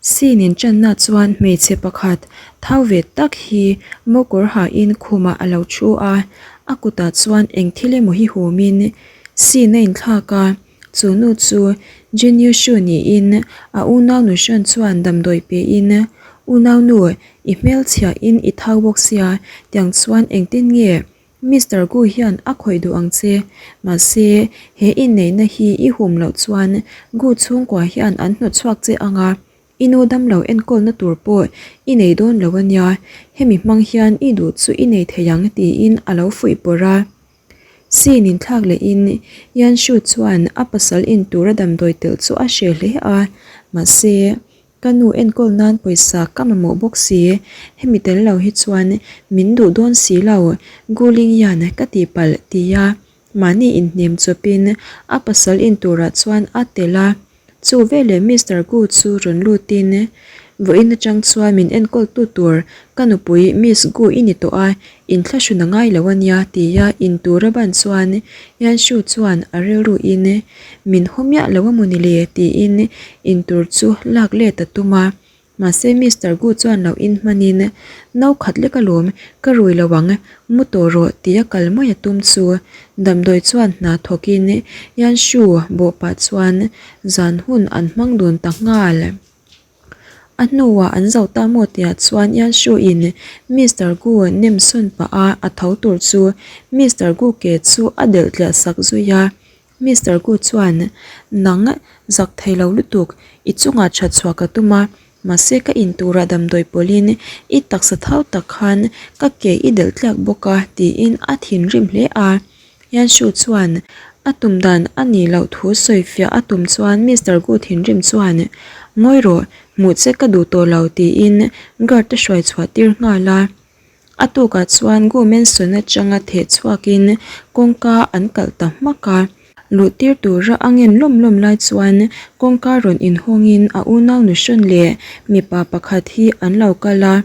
Scene in tanna chuan hmeichhe pakhat thau ve tak hi mo kawr hain khumah a lo thu a, a kutah chuan eng thil emaw hi humin scene a inthlak a, chu nu chu Junior Shu niin a unau nu hran chuan damdawi pein Unaunu i hmelchhiahin i thau bawk sia tiang chuan engtin nge Mister Gu hian a khawih duh ang che. Mahse, he inneihna hi i hum loh chuan Gu chhungkua hian an hnawt chhuak che ang a, i nu damlo enkawlna tur pawh i nei dawn lo a nia, hemi hmang hian i duh chu i nei thei ang tiin a lo fuih pawrh a. Scene inthlak lehin Yan Shu chuan a pasal in tura damdawi telh chu a hreh hle a, mahse, Ka nu enkawl nan pawisa ka mamawh bawk si, hemi tel lo hi chuan min duh dawn si lo, Guling hian ka tihpalh tia mahni inhnem chawpin a pasal inturah chuan a tel a, chu veleh Mister Gu chu rawn lutin vawiin atang chuan min enkawltu tur ka nupui Miss Gu i ni tawh a, inthlahrun a ngai lo a nia tia intur a ban chuan Yan Shu chuan a rilruin Min haw miah lo a maw ni le? tiin intur chu lak let a tum a. Mahse Mister Gu chuan lo in hmanin, No khat lek alawm, ka rui lo ang, mu tawh rawh tia kal mai a tum chu damdawi chuan hna thawkin Yan Shu bawh pah chuan zan hun an hmang dun ta nghal. A hnuah an zo ta maw tihah chuan Yan Shu in Mister Gu nem sawn pah a a tho tur chu Mister Gu ke chu a delh tliah sak zui a. Mister Gu chuan, Nang zak thei lo lutuk, i chungah that chhuah ka tum a, mahse ka in turah damdawi pawlhin i taksa thau tak khan ka ke i delh tliak bawk a tiin a thinrim hle a. Yan Shu chuan a tum dan a nih loh thu sawi fiah a tum chuan Mister Gu thinrim chuan, Ngawi rawh, hmuh che ka duh tawh lo tiin guard a hruai chhuah tir nghal a. A tukah chuan Gu Mansion atanga theh chhuakin kawngka an kalh ta hmak a. Luh tir tura a ngen lawm lawm lai chuan kawngka rawn inhawngin a unau nuhrawn leh mipa pakhat hi an lo kal a.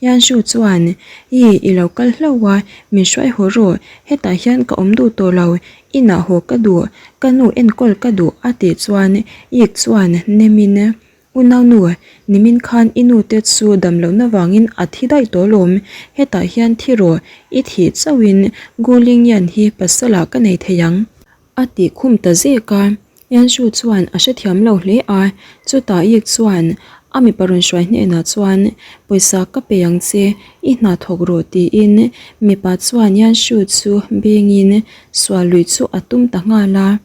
Yanshu chuan, Ih, i lo kal hlauh a, min hruai haw rawh, hetah hian ka awm duh tawh lo, inah haw ka duh, ka nu enkawl ka duh a tih chuan Yik chuan nemin, Unaunu, nimin khan i nu te chu damlohna vangin a thi daih tawh lawm, hetah hian thi rawh, i thih chauhin Gu Lingyan hi pasalah ka nei thei ang. A tih khum ta zek a, Yanshu chuan a hrethiam lo hle a, chutah Yik chuan a mipa rawn hruai hnenah chuan pawisa ka pe ang che, i hna thawk rawh tiin mipa chuan Yanshu chu bengin sual lui chu a tum ta nghal a.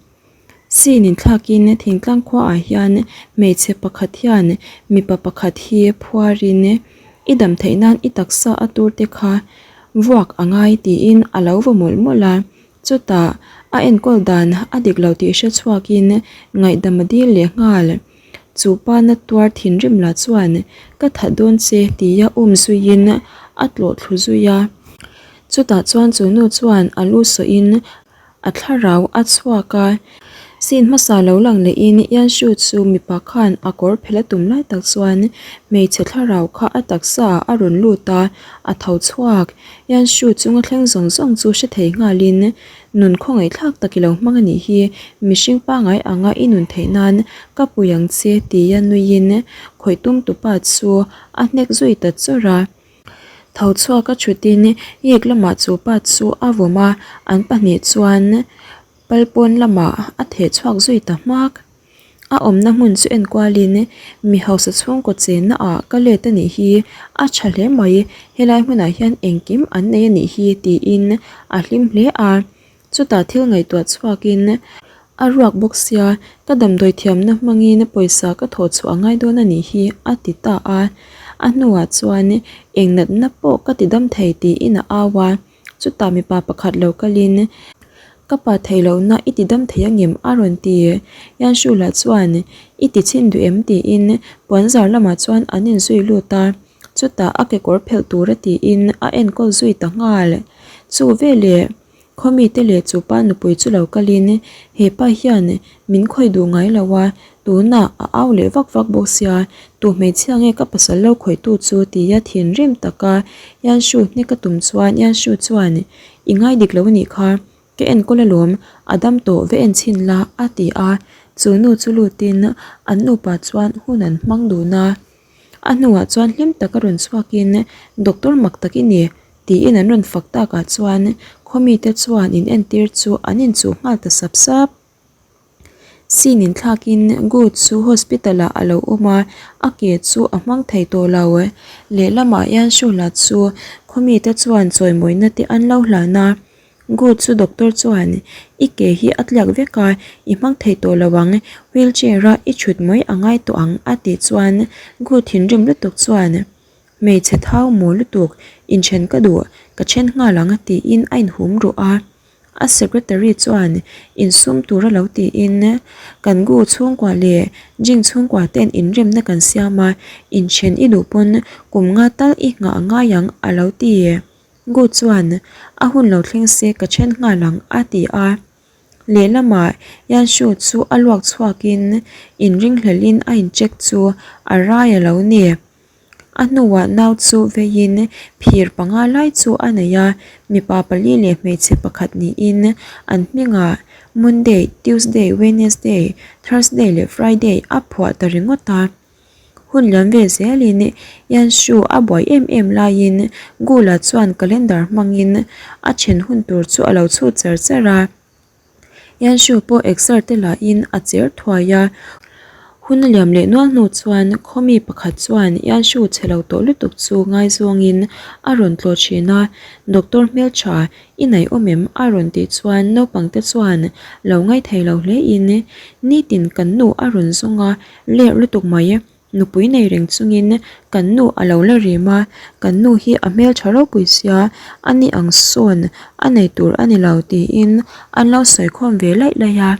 Scene inthlakin thingtlang khuaah hian hmeichhe pakhat hian mipa pakhat hi phuarin i dam theih nan i taksa a tur te kha vuak a ngai tiin a lo va mawlh mawlh a. Chutah, a enkawl dan a dik lo tih hre chhuakin ngaihdam a dil leh nghal. Chu pa na tuar thinrim lah chuan ka that dawn che tia um zuiin a tlawh thlu zui a. Chutah chuan chu nu chuan a lu sawhin a thlarau a chhuak a. Scene hmasa lo lang lehin Yanshu chu mipa khan a kawr phelh a tum lai tak chuan hmeichhe thlarau kha a taksa ah a rawn lut a, a tho chhuak. Yanshu chunga thleng zawng zawng chu hre thei nghalin nun khawngaihthlak tak i lo hmang a nih hi, mihring pangai anga i nun theih nan ka pui ang che tia nuiin khawih tum tupa chu a hnek zui ta chawrh a. Tho chhuak a thutin yik lamah chu pa chu a vawm a, an pahnih chuan palpawn lamah a theh chhuak zui ta hmak. A awmna hmun chu enkualin mi hausa chhungkaw chenna ah ka let a nih hi a tha hle mai, helai hmunah hian engkim an nei a nih hi tiin a hlim hle a. Chutah thil ngaihtuah chhuakin a ruak bawk sia, ka damdawi thiamna hmangin pawisa ka thawh chhuah a ngai dawn a nih hi a ti ta a. A hnuah chuan eng natna pawh ka ti dam thei tiin a au a. Chutah mipa pakhat lo kalin, Ka pa theih lohna i ti dam thei angem? a rawn ti. Yanshula chuan, I ti chhin duh em? tiin puanzar lamah chuan an inzui lut a. Chutah a kekawr phelh tura tiin a enkawl zui ta nghal. Chu veleh Khawmite leh chu pa nupui chu lo kalin, He pa hian min khawih duh ngai lo a, tunah a au leh vak vak bawk sia, tu hmeichhia nge ka pasal lo khawihtu chu tia thinrim taka Yanshu hnek a tum chuan Yanshu chuan, I ngai dik lo a nih kha, ka enkawl alawm, a dam tawh va en chhin la a ti a, chu nu chu lutin an nupa chuan hun an hmang dun a. A hnuah chuan hlim taka rawn chhuakin Doctor mak tak i ni tiin an rawn fak takah chuan khaw mite chuan in entir chu an inchuh nghal ta sap sap. Scene inthlakin Gu chu hospital ah a lo awm a, a ke chu a hmang thei tawh lo. Lehlamah hian Shuhla chu khaw mite chuan chawimawina te an lo hlan a. Gu chu doctor chuan, I ke hi a tliak vek a, i hmang thei tawh lo ang, wheelchair a i thut mai a ngai tawh ang a tih chuan Gu thinrim lutuk chuan, Hmeichhe thau maw lutuk, inthen ka duh, ka then nghal ang tiin a inhum ruh a. A secretary chuan insum tur a lo tiin, Kan Gu chhungkua leh Jing chhungkua ten inremna kan siam a, inthen i duh pawn kum nga tal i nghah a ngai ang a lo ti. Gu chuan, A hun lo thleng se ka then nghal ang a ti a. Lehlamah Yanshu chu a luak chhuakin inringhlelhin a incheck chu a rai a lo ni. A hnuah nau chu veiin phir panga lai chu a nei a, mipa pali leh hmeichhe pakhat niin an hmingah Monday, Tuesday, Wednesday, Thursday leh Friday a phuah ta ringawt a. Hun liam ve zelin Yanshu a buai em em laiin Gula chuan calendar hmangin a then hun tur chu a lo chhut char char a. Yanshu pawh exer te lahin a cher thuai a, hun a liam leh nual hnu chuan khawmi pakhat chuan Yanshu chhe lo tawh lutuk chu ngaizawngin a rawn tlawh thin a, Doctor hmeltha i naih awm em? a rawn tih chuan naupang te chuan lo ngaithei lo hlein nitin kan nu a rawn zawng a, ler lutuk mai. Nupui nei reng chungin kan nu a lo la rim a, kan nu hi a hmeltha ropui sia, a ni ang sawn a nei tur a ni lo tiin an lo sawi khawm ve laih laih a.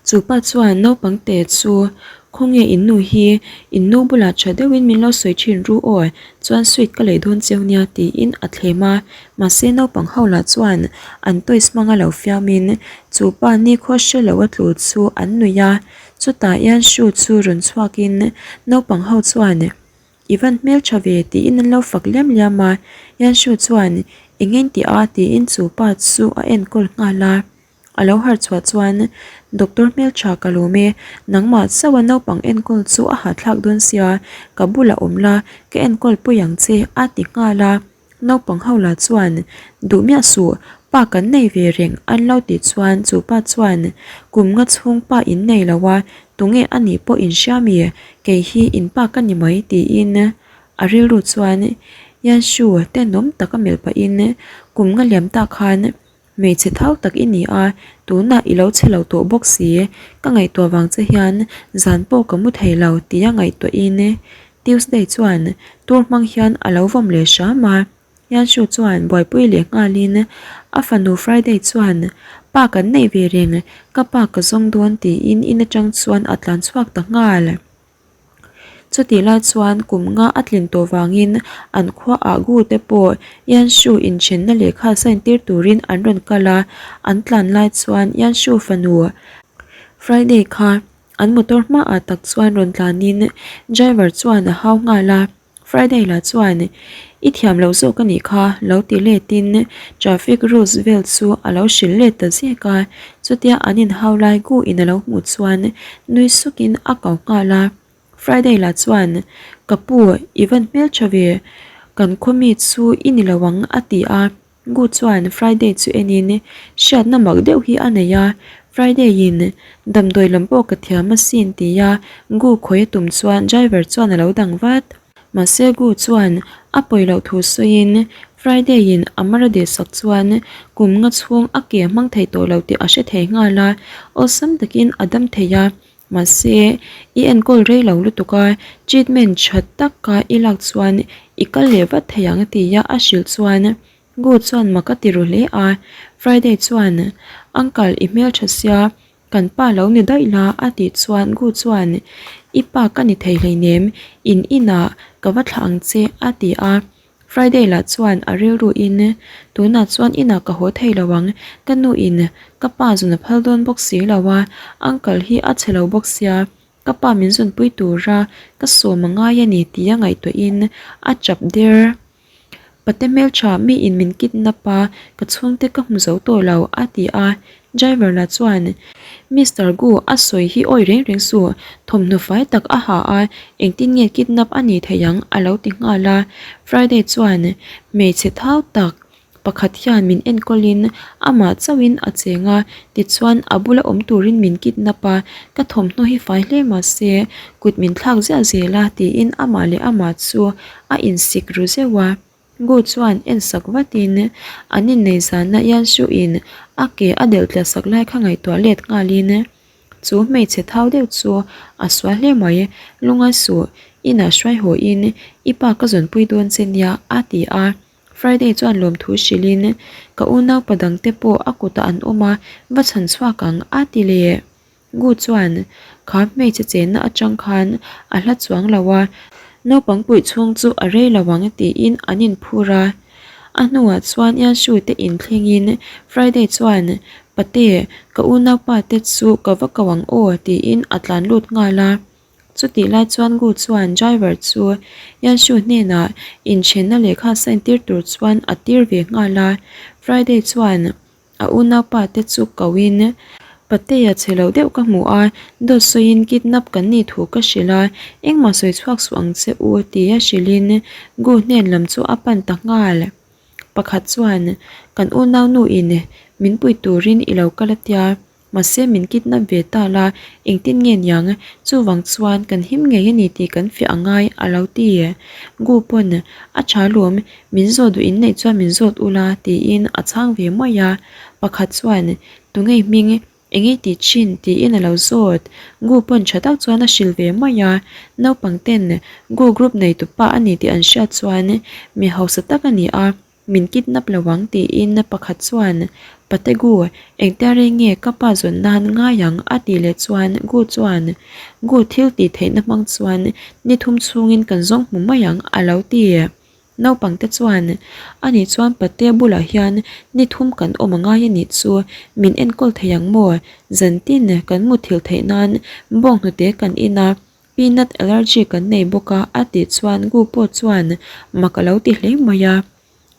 Chu pa chuan naupang te chu khawnge in nu hi in nu bulah tha deuhin min lo sawi thin ru aw, chuan sweet ka lei dawn cheu nia tiin a thlem a, mahse naupang ho lah chuan an toys hmanga lo fiamin chu pa nikhaw hre lo a tlu chu an nuih a. Chutah hian shoe chu rawn chhuakin naupang ho chuan I van hmeltha ve tiin an lo fak liam liam a, Yan shoe chuan Eng eng tih a tiin chu pa chu a enkawl nghal a, a lo harh chhuah chuan Doctor hmeltha ka lawm e, nangmah chauha naupang enkawl chu a hahthlak dawn sia, ka bulah awm la ka enkawl pui ang che a ti nghal a. Naupang ho lah chuan, Duh miah suh, pa kan nei ve reng an lo tih chuan chu pa chuan, Kum nga chhung pa in nei lo a, tunge a nih pawh in hria mi, kei hi in pa ka ni mai tiin a rilru chuan Yanshu tenawm tak a melh pahin kum nga liam ta khan Hmeichhe thau tak i ni a, tunah i lo chhe lo tawh bawk si, ka ngaihtuah vang che hian zan pawh ka mu thei lo tia ngaihtuahin Tuesday chuan tur hmang hian a lo vawm leh hram a, Yanshu chuan buaipui leh nghalin a fanu Friday chuan pa kan neih ve reng, ka pa ka zawng dawn tiin in atang chuan a tlan chhuak ta nghal. Chutih lai chuan kum nga a tlin tawh vangin an khua ah Gu te pawh Yanshu inthenna lehkha sign tir turin an rawn kal a, an tlan lai chuan Yanshu fanu Friday kha an motor hmaah tak chuan rawn tlanin driver chuan a hau nghal a. Friday lah chuan I thiam loh zawk a nih kha lo ti letin traffic rules vel chu a lo hrilh let ta zek a, chutia an inhau lai gu in a lo hmuh chuan nui sukin a ko nghal a. Friday lah chuan Ka pu i van hmeltha ve, kan khaw mi chu i ni lo ang a ti a. Gu chuan Friday chu enin hriatna mak deuh hi a nei a, Friday in damdawi lam pawh ka thiam asin tia Gu khawi a tum chuan driver chuan a lo dang vat. Mahse Gu chuan a pawi loh thu sawiin Friday in a mar a deh sak chuan kum nga chhung a ke a hmang thei tawh lo tih a hre thei nghal a, awlsam takin a dam thei a, mahse i enkawl rei lo lutuk a, treatment tha taka i lak chuan i kal leh vat thei ang tia a hrilh chuan Gu chuan mak a ti ru hle a, Friday chuan Uncle i hmeltha sia kan pa lo ni daih la a tih chuan Gu chuan I pa ka ni thei hleinem in inah ka va thlah ang che a ti a. Friday lah chuan a rilru in, Tunah chuan inah ka haw thei lo ang, ka nu in ka pa zun a phal dawn bawk si lo a, uncle hi a chhe lo bawk sia, ka pa min zunpui tura ka sawm a ngai a ni tia ngaihtuahin a chap der. Pate hmeltha mi in min kidnap a, ka chhungte ka hmu zo tawh lo a ti a. Driver lah chuan, Mister Gu, a sawi hi awi reng reng suh, thawmhnaw fai tak a ha a, engtin nge kidnap a nih theih ang? a lo ti nghal a. Friday chuan, Hmeichhe thau tak pakhat hian min enkawlin amah chauhin a cheng a, tichuan a bula awm turin min kidnap a, ka thawmhnaw hi fai hle mah se kut min thlak ziah zel a tiin amah leh amah chu a insik ru zeuh a. Gu chuan ensak vatin an innei zana Yanxu-in a ke a delh tla sak lai kha ngaihtuah let nghalin chu hmeichhe thau deuh chu a sual hle mai, lungai suh, inah hruai haw in i pa ka zawnpui dawn che nia a ti a. Friday chuan lawmthu hrilhin ka unaupa dangte pawh a kutah an awm a, va chhan chhuak ang a ti leh. Gu chuan kha hmeichhe chenna atang khan a hla chuang lo a, naupang puih chhung chu a rei lo ang tiin an inphur a. A hnuah chuan Yanshu te inthlengin Friday chuan Pate, ka unaupa te chu ka va ko ang aw tiin a tlan lut nghal a. Chutih lai chuan Gu chuan driver chu Yanshu hnenah inthenna lehkha sign tir tur chuan a tir ve nghal a. Friday chuan A unaupa te chu koin, Patea che lo deuh ka hmu a, dawt sawiin kidnap kan nih thu ka hrilh a, engmah sawi chhuak suh ang che u tia hrilhin Gu hnen lam chu a pan ta nghal. Pakhat chuan, Kan unau in min pui turin i lo kal a tia, mahse min kidnap ve ta la, engtin nge niang, chuvang chuan kan him ngei a ni tih kan fiah a ngai a lo ti. Gu pawn a tha lawm, Min zawt duh inneih chuan min zawt ula tiin a chhang ve mai a, pakhat chuan Tungei hming engei tih thin tiin a lo zawt. Gu pawn tha tak chuan a hrilh ve mai a, naupang ten Gu group neitu pa a ni tih an hriat chuan mi hausa tak a ni a, min kidnap lo ang tiin pakhat chuan Pate Gu engtia rei nge ka pa zawn nan ngai ang a tih leh chuan Gu chuan Gu thil tih theihna hmang chuan ni thum chhungin kan zawng hmu mai ang a lo ti. Naupangte chuan, Ani chuan Patea bulah hian ni thum kan awm a ngai a nih chu, min enkawl thei ang maw? Zantin kan muthilh theih nan bawnghnute kan in a, peanut allergy kan nei bawk a a tih chuan Gu pawh chuan mak a lo ti hle mai a.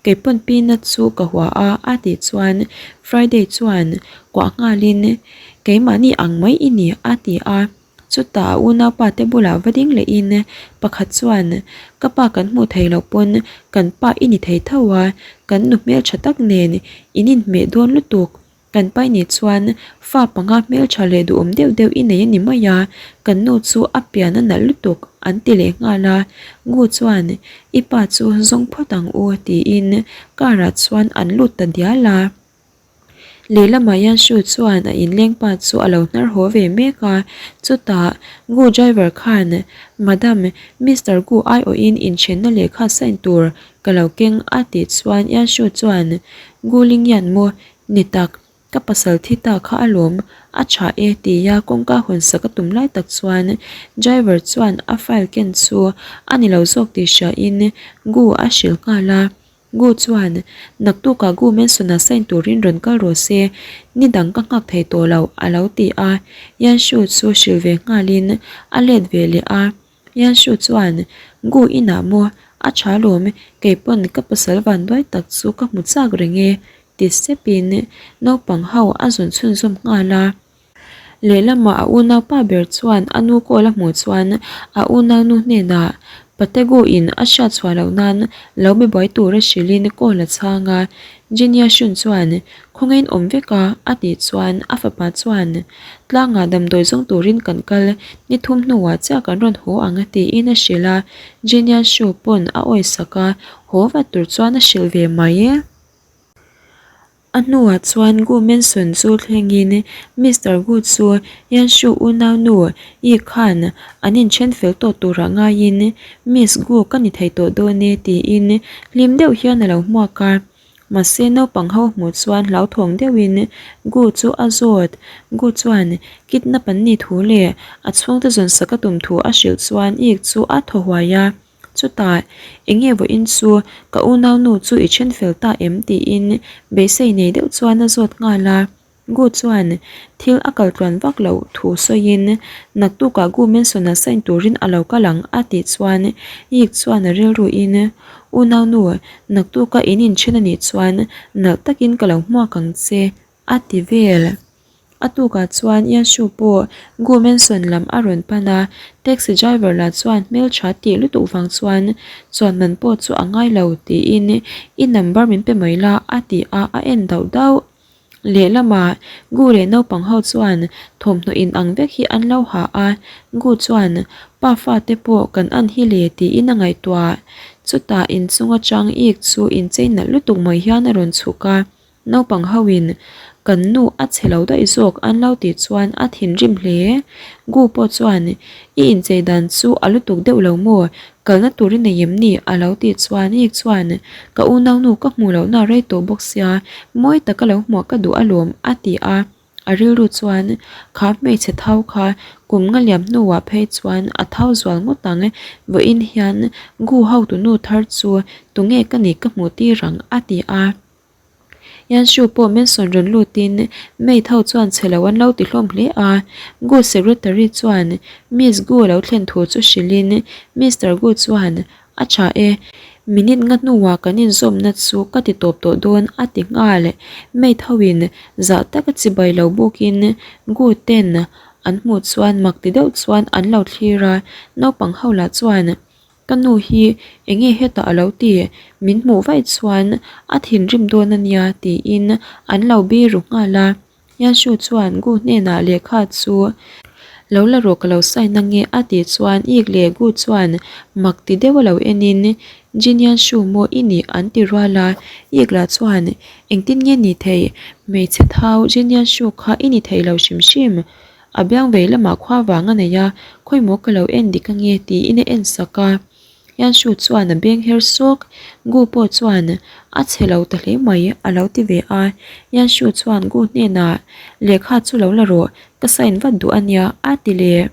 Kei pawn peanut chu ka hua a a tih chuan Friday chuan kuah nghalin, Keimahni ang mai i ni a ti a. Chutah a unaupa te bulah va ding lehin pakhat chuan, Ka pa kan hmuh thei loh pawn kan pa i ni thei tho a, kan nu hmeltha tak nen in inhmeh dawn lutuk. Kan pa i nih chuan fa panga hmeltha leh duhawm deuh deuh i nei a ni mai a, kan nu chu a pian a nalh lutuk an ti leh nghal a. Gu chuan, I pa chu zawng phawt ang u tiin car ah chuan an lut ta dial a. Lehlamah Yanshu chuan a inleng pa chu a lo hnar haw ve mek a, chutah Gu driver khan, Madam, Mister Gu aiawhin inthenna lehkha sign tur ka lo keng a tih chuan Yanshu chuan, Gu Lingyan maw? Ni tak, ka pasal thi ta kha alawm, a tha e tia kawngka hawn sak a tum lai tak chuan driver chuan a file ken chu a ni lo zawk tih hriain Gu a hrilh nghal a. Gu chuan, Naktukah Gu Manson-a sign turin rawn kal rawh se, ni dang ka nghak thei tawh lo, a lo ti a. Yan Shu chu hrilh ve nghalin a let ve leh a. Yan Shu chuan, Gu inah maw? A tha lawm, kei pawn ka pasal vanduai tak chu ka hmu chak reng e, ti sepin naupang ho a zawn chhunzawm nghal a. Lehlamah a unaupa ber chuan a nu call a hmuh chuan a unaunu hnenah Pategu in a hriat chhuah loh nan lo be buai tura hrilhin call a chhang a. Jinya Shun chuan Khawngain awm vek a a tih chuan a fapa chuan Tlangah damdawi zawng turin kan kal ni thum hnuah chiah kan rawn haw ang tiin a hrilh a. Jinya Shu pawn a awisak a, haw vat tur chuan a hrilh ve mai. A hnuah chuan Gu Manson chu thlengin Mister Gu chu Yanshu unaunu Yi khan an inthen fel tawh turah ngaiin Miss Gu ka ni thei tawh dawn e tiin hlim deuh hian a lo hmuak a. Mahse naupang ho hmuh chuan hlauthawng deuhin Gu chu a zawt. Gu chuan kidnap an nih thu leh a chhungte zawnsak a tum thu a hrilh chuan Yi chu a thaw huai a. Chutah, eng nge vawiin chu ka unaunu chu i then fel ta em? tiin beisei nei deuh chuan a zawt nghal a. Gu chuan thil a kal tluan vak loh thu sawiin, Naktukah Gu Manson-a sign turin a lo kal ang a tih chuan Yik chuan a rilruin, Unaunu, naktuka in inthen a nih chuan nalh takin ka lo hmuak ang che a ti vel. A tukah chuan Yashu pawh Gu Mansion lam a rawn pan a, taxi driver lah chuan hmeltha tih lutuk vang chuan chuan man pawh chu a ngai lo tiin i number min pe mai la a ti a, a en dauh dauh. Lehlamah Gu leh naupang ho chuan thawmhnaw in ang vek hi an lo ha a, Gu chuan pa fate pawh kan an hi le tiin a ngaihtuah. Chutah inchung atang ik chu inchei nalh lutuk mai hian a rawn chhuk a. Naupang ho in kan nu a chhe lo daih zawk an lo tih chuan a thinrim hle. Gu pawh chuan i inchei dan chu a lutuk deuh lo maw? Kalna tur i nei em ni? a lo tih chuan ik chuan ka unaunu ka hmuh lohna a rei tawh bawk sia mawi taka lo hmuah ka duh alawm a ti a. A rilru chuan kha hmeichhe thau kha kum nga liam hnuah phei chuan a thau zual ngawt ang, vawiin hian Gu hotunu thar chu tunge ka nih ka hmuh tir ang a ti a. Yanshu pawh Manson rawn lutin maid ho chuan chhe lo an lo ti hlawm hle a. Gu secretary chuan Miss Gu lo thlen thu chu hrilhin Mister Gu chuan A tha e, minute nga hnuah kan inzawmna chu ka ti tawp tawh dawn a ti nghal. Maid ho in zah taka chibai lo bukin Gu ten an hmuh chuan mak ti deuh chuan an lo thlir a, naupang ho lah chuan Ka nu hi enge hetah a lo ti, min hmuh vaih chuan a thinrim dawn a nia tiin an lo biru nghal a. Yanshu chuan Gu hnenah lehkha chu lo la rawh ka lo sign ange a tih chuan Ik leh Gu chuan mak ti deuh a lo enin Jin Yanshu maw i nih an ti rual a. Ik lah chuan engtin nge ni thei hmeichhe thau Jin Yanshu kha i ni thei lo hrim hrim. A biang vei lamah khua vang a nei a, khawimaw ka lo en dik ange tiin a en sak a. Yanshu chuan a beng her sawk, Gu pawh chuan a chhe lo ta hle mai a lo ti ve a. Yanshu chuan Gu hnenah, Lehkha chu lo la rawh, ka sign vat duh a nia a ti leh.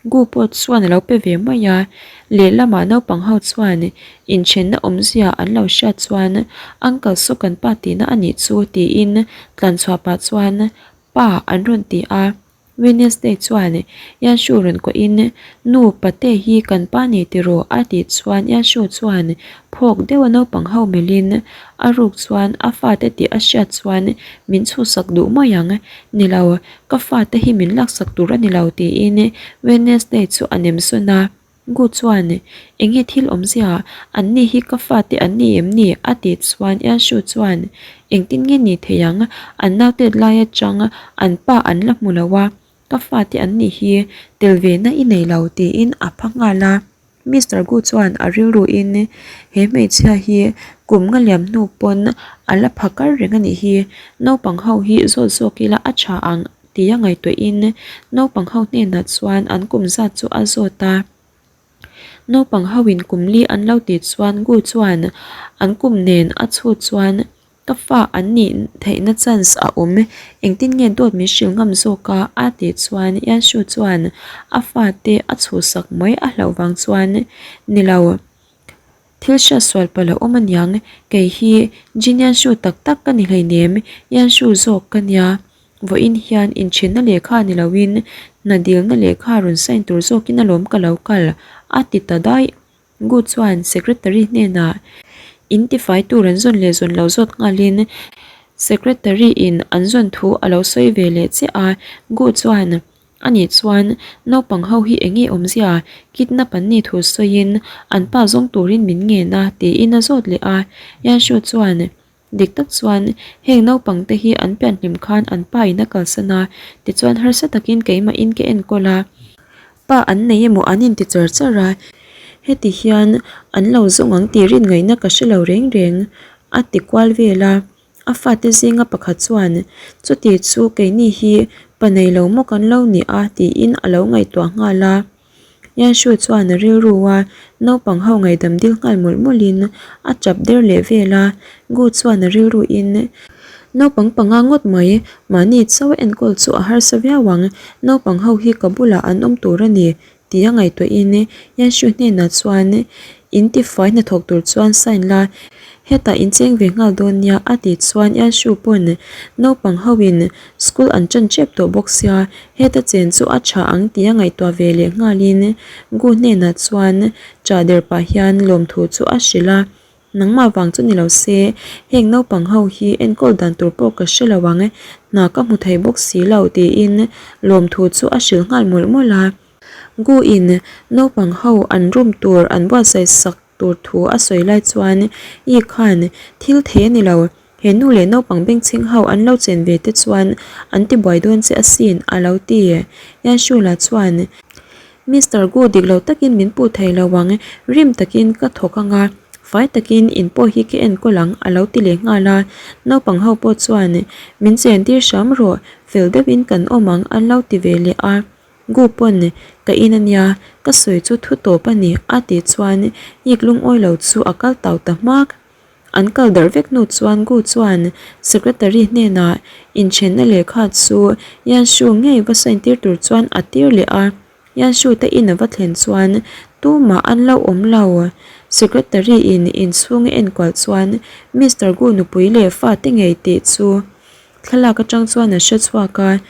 Gu pawh chuan a lo pe ve mai a, lehlamah naupang ho chuan inthenna awmzia an lo hriat chuan Uncle saw kan pa tihna a nih chu tiin tlanchhuah pah chuan Pa an rawn ti a, Wednesday chuan Yanshu rawn kawhin Nu pate hi kan pa ni tiraw a tih chuan Yanshu chuan phawk deuha naupang ho melhin a ruk chuan a fate tih a hriat chuan min chhuhsak duh mai ang, nilo ka fate hi min laksak tur a nilo tiin Wednesday chu a nem sawn a. Gu chuan, Enge thil awmzia, an ni hi ka fate an ni em ni? a tih chuan Yanshu chuan, Engtin nge ni thei ang, an nautet lai atang an pa an la hmu lo a, ka fate an nih hi tel ve na i nei lo tiin a pha nghal a. Mister Gu chuan a rilruin, He hmeichhia hi kum nga liam hnu pawn a la pha kar reng a nih hi, naupang ho hi zawt zawk ila a tha ang Tia ngaihtuahin naupang ho hnenah chuan an kum zat chu a zawt a. Naupang ho in kum li an lo tih chuan Gu chuan an kum nen a chhut chuan ka fa an nih theihna chance a awm, engtin nge dawt min hrilh ngam zawk a a tih chuan Yanshu chuan a fate a chhuhsak mai a hlauh vang chuan nilo. Thil hriat sual palh a awm aniang, kei hi Jin Yanshu tak tak ka ni hleinem, Yanshu zawk ka nia. Vawiin hian inthenna lehkha ni loin hna dilna lehkha rawn sign tur zawkin alawm ka lo kal, a ti ta daih. Gu chuan secretary hnenah in tifai tur an zawn leh zawn lo zawt nghalin secretary in an zawn thu a lo sawi ve leh chiah a, Gu chuan Ani chuan naupang ho hi enge awmzia kidnap an nih thu sawiin an pa zawng turin min ngen a tiin a zawt leh a. Yanshu chuan dik tak chuan heng naupang te hi an pian hlim khan an pa in a kalsan a, tichuan harsa takin keimahin ka enkawl a, pa an nei emaw an inti char char a, heti hian an lo zawng ang tih rin ngaihna ka hre lo reng reng a ti kual vel a. A fate zinga pakhat chuan, Chuti chu keini hi pa nei lo maw kan lo ni a? tiin a lo ngaihtuah nghal a. Yanshu chuan a rilru a naupang ho ngaihdam dil nghal mawlh mawlhin a tap der leh vel a. Gu chuan a rilruin, Naupang panga ngawt mai, mahni chauh enkawl chu a harsa viau ang, naupang ho hi ka bulah an awm tur a ni, Tia ngaihtuahin Yanshu hnenah chuan in tifai hnathawk tur chuan sign la, hetah in cheng ve nghal dawn nia a tih chuan Yanshu pawn naupang hoin school an tan tep tawh bawk sia, heta chen chu a tha ang tia ngaihtuah ve leh nghalin Gu hnenah chuan chah der pah hian lawmthu chu a hrilh a. Nangmah vang chu ni lo se, heng naupang ho hi enkawl dan tur pawh ka hre lo ang, hna ka hmu thei bawk si lo tiin lawmthu chu a hrilh nghal mawlh mawlh a. Gu in naupang ho an room tur an buatsaih sak tur thu a sawi lai chuan Yi khan thil thei a ni lo, he nu leh naupang bengchheng ho an lo chen ve te chuan an ti buai dawn che asin a lo ti. Yan Shula chuan Mister Gu dik lo takin min puh thei lo ang, rim takin ka thawk ang a, fai takin in pawh hi ka enkawl ang a lo ti leh nghal a. Naupang ho pawh chuan min chen tir hram rawh, fel deuhin kan awm ang an lo ti ve leh a. Gu pawn ka in a nia, ka sawi chu thu tawp a ni a tih chuan Yik lungawi lo chu a kal tau ta hmak. An kal darh vek hnu chuan Gu chuan Secretary hnenah inthenna lehkha chu Yanshu ngei va sign tir tur chuan a tir leh a. Yanshu te in a va thlen chuan tumah an lo awm lo. Secretary in inchhung a enkual chuan Mister Gu nupui leh fate ngei tih chu thlalak atang chuan a hre chhuak a.